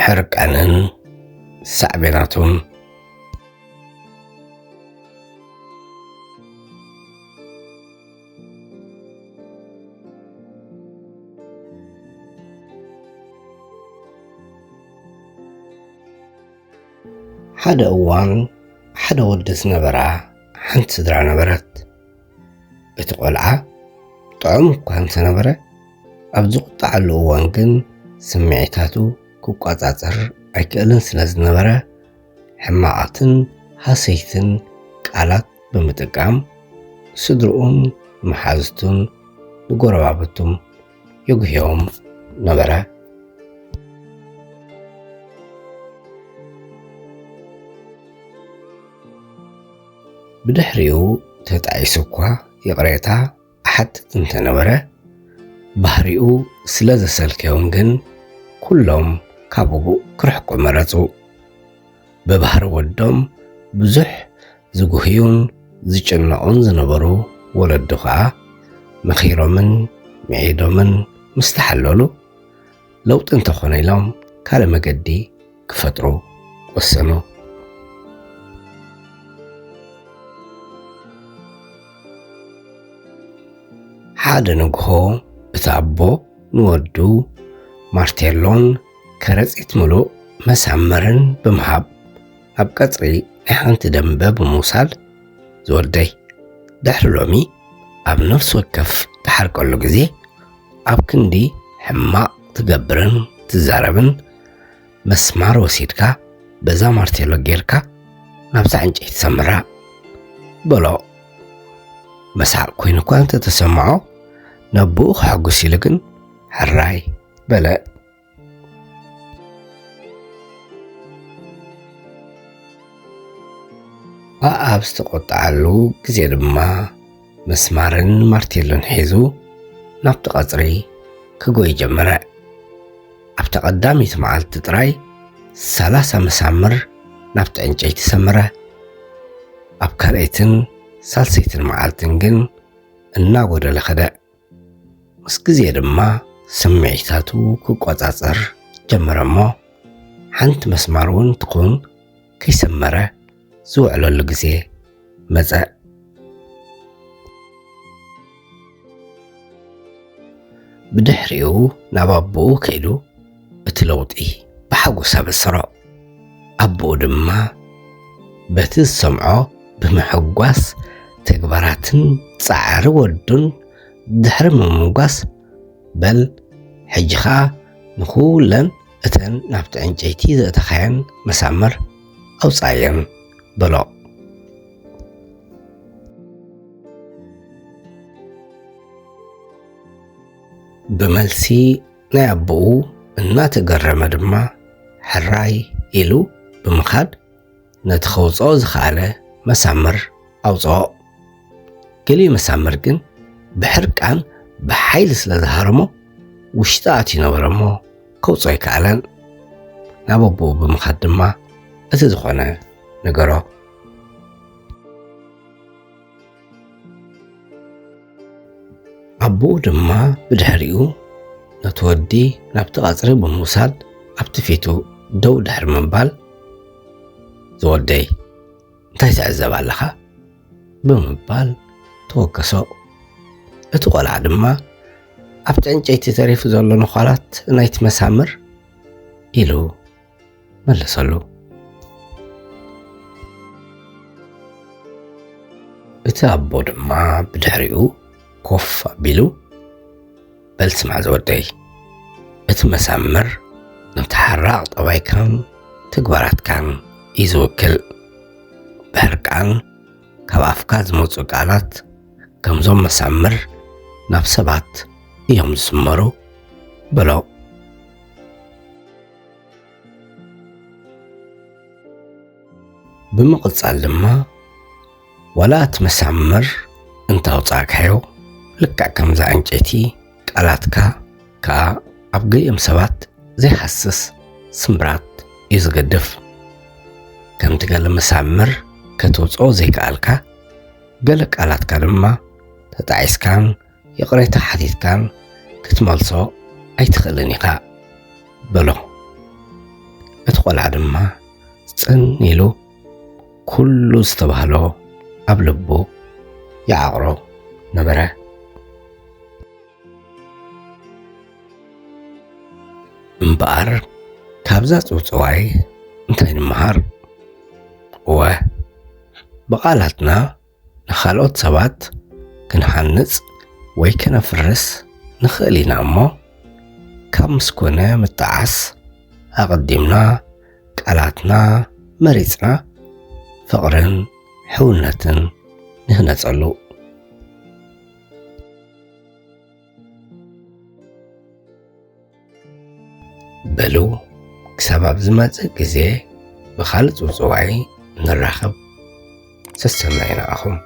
ሕርቃንን ሳዕቤናቱን። ሓደ እዋን ሓደ ወዲ ዝነበራ ሓንቲ ስድራ ነበረት። እቲ ቆልዓ ጥዑም እኳ እንተነበረ፣ ኣብ ዝቁጣዓሉ እዋን ግን ስምዒታቱ ክቋጻጸር ኣይክእልን ስለ ዝነበረ፣ ሕማቓትን ሃሰይትን ቃላት ብምጥቃም ስድርኡን መሓዙቱን ንጎረባብቱም የጉህዮም ነበረ። ብድሕሪኡ ተጣዒሱ እኳ ይቕሬታ ይሓትት እንተነበረ፣ ባህሪኡ ስለ ዘሰልከዮም ግን ኩሎም ካብኡ ክርሕቁ መረጹ። ብባህሪ ወዶም ብዙሕ ዝጉህዩን ዝጭነቑን ዝነበሩ ወለዱ ኸኣ መኺሮምን ምዒዶምን ምስ ተሓለሉ፣ ለውጢ እንተኾነ ኢሎም ካልእ መገዲ ክፈጥሩ ወሰኑ። ሓደ ንግሆ እቲ ኣቦ ንወዱ ማርቴሎን ከረጺት ምሉእ መሳመርን ብምሃብ፣ ናብ ቀጽሪ ናይ ሓንቲ ደንበ ብምውሳድ፣ "ዝወደይ፣ ድሕሪ ሎሚ ኣብ ነፍሲ ወከፍ ትሓርቀሉ ግዜ፣ ኣብ ክንዲ ሕማቕ ትገብርን ትዛረብን፣ መስማር ወሲድካ በዛ ማርቴሎ ጌርካ ናብዛ ዕንጨይቲ ሰምራ" በሎ። መስሓቕ ኮይኑ እኳ እንተተሰምዖ፣ ነብኡ ከሐጉስ ኢሉ ግን "ሕራይ" በለ። ኣኣ ኣብ ዝተቖጥዓሉ ግዜ ድማ መስማርን ማርቴሎን ሒዙ ናብቲ ቀጽሪ ክጎይ ጀመረ። ኣብታ ቀዳመይቲ መዓልቲ ጥራይ ሰላሳ መሳምር ናብቲ ዕንጨይቲ ሰመረ። ኣብ ካልኣይትን ሳልሰይትን መዓልትን ግን እናጎደለ ከደ። ምስ ግዜ ድማ ስምዒታቱ ክቆጻጸር ጀመረ እሞ፣ ሓንቲ መስማር እውን ትኹን ከይሰመረ ዝውዕለሉ ግዜ መጸ። ብድሕሪኡ ናብ ኣቦኡ ከይዱ እቲ ለውጢ ብሓጎስ ኣበሰሮ። ኣቦኡ ድማ በቲ ዝሰምዖ ብምሕጓስ፣ ተግባራትን ጻዕሪ ወዱን ድሕሪ ምምጓስ፣ "በል፣ ሕጂ ኸኣ ንኹለን እተን ናብቲ ዕንጨይቲ ዘእተኻየን መሳምር ኣውጽኣየን" በሎ። ብመልሲ ናይ ኣቦኡ እናተገረመ ድማ፣ ሕራይ ኢሉ ብምኻድ፣ ነቲ ከውጽኦ ዝኸኣለ መሳምር ኣውጽኦ። ገሊኡ መሳምር ግን ብሕርቃን ብሓይሊ ስለ ዝሃረሞ፣ ውሽጢ ኣትዩ ነበረ እሞ ከውጽኦ ኣይከኣለን። ናብ ኣቦኡ ብምኻድ ድማ እቲ ዝኾነ ነገሮ። ኣቦኡ ድማ ብድሕሪኡ ነቲ ወዲ ናብቲ ቀጽሪ ብምውሳድ፣ ኣብቲ ፊቱ ደው ድሕሪ ምባል፣ "ዝወደይ፣ እንታይ ትዕዘብ ኣለኻ?" ብምባል ተወከሶ። እቲ ቆልዓ ድማ፣ "ኣብቲ ዕንጨይቲ ተሪፉ ዘሎ ነዃላት ናይቲ መሳምር" ኢሉ መለሰሉ። እቲ ኣቦ ድማ ብድሕሪኡ ኮፍ ኣቢሉ፣ "በል ስማዕ ዝወደይ፣ እቲ መሳምር ነቲ ሓራቕ ጠባይካን ተግባራትካን እዩ ዝውክል። ብሕርቃን ካብ ኣፍካ ዝመጹ ቃላት ከምዞም መሳምር ናብ ሰባት እዮም ዝስመሩ" በሎ። ብምቕጻል ድማ፣ "ዋላ እቲ መሳምር እንተ ኣውጻእካዮ፣ ልክዕ ከምዛ ዕንጨይቲ፣ ቃላትካ ከኣ ኣብ ገሊኦም ሰባት ዘይሃስስ ስምብራት እዩ ዝገድፍ። ከምቲ ገለ መሳምር ከተውጽኦ ዘይከኣልካ፣ ገለ ቃላትካ ድማ ተጣዒስካን ይቕሬታ ሓቲትካን ክትመልሶ ኣይትኽእልን ኢኻ" በሎ። ቆልዓ ድማ ጽን ኢሉ ኩሉ ዝተባህሎ ኣብ ልቡ ይዓቕሮ ነበረ። እምበኣር ካብዛ ጽውጽዋይ እንታይ ንምሃር? እወ፣ ብቓላትና ንኻልኦት ሰባት ክንሃንጽ ወይ ከነፍርስ ንኽእል ኢና እሞ፣ ካብ ምስ ኮነ ምጥዓስ ኣቐዲምና ቃላትና መሪጽና ፍቕርን ሕውነትን ንህነጸሉ። በሉ፣ ክሳብ ኣብ ዝመጽእ ግዜ ብኻልእ ጽውጽዋይ ንራኸብ። ሰሰናዩ ንዓኹም።